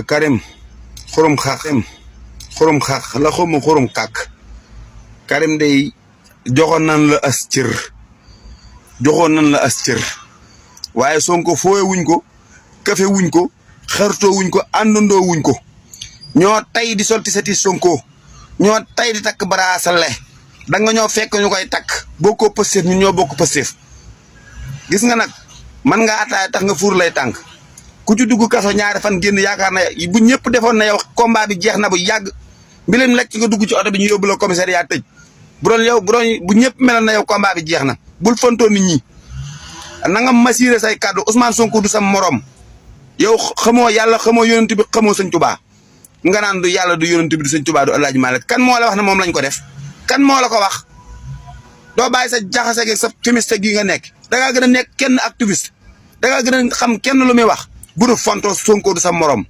Karim xurum xax la xawma xurum kàkk Karim day joxoon nan la as cër waaye Sonko foowe wuñ ko kafe wuñ ko xartoo wuñ ko àndandoo wuñ ko ñoo tay di solti seti Sonko ñoo tay di takk baraasale da nga ñoo fekk ñu koy takk bokkoo Pastef ñun ñoo bokk Pastef gis nga nag man nga ataaya tax nga fuur lay tànk ku ci dugg kaso ñaari fan génn yaakaar na bu ñëpp defoon na yow combat bi jeex na bu yàgg mbileem lekk nga dugg ci oto bi ñu yóbbu la commissariat tëj bu ñëpp meloon na yow combat bi jeex na bul fontoo nit ñi na nga masiré say kàddu Ousmane Sonko du sam morom yow xamoo yàlla xamoo yonent bi xamoo sëñ Tuubaa nga naan du yàlla du yonent bi du sëñ Tuubaa du Alaaji Maalik kan moo la wax ne moom lañ ko def kan moo la ko wax doo bàyyi sa jaxase gi sa fumiste gi nga nekk dangaa gën a nekk kenn activiste dangaa gën a xam kenn lu muy wax bu du fontoo Sonko du sam morom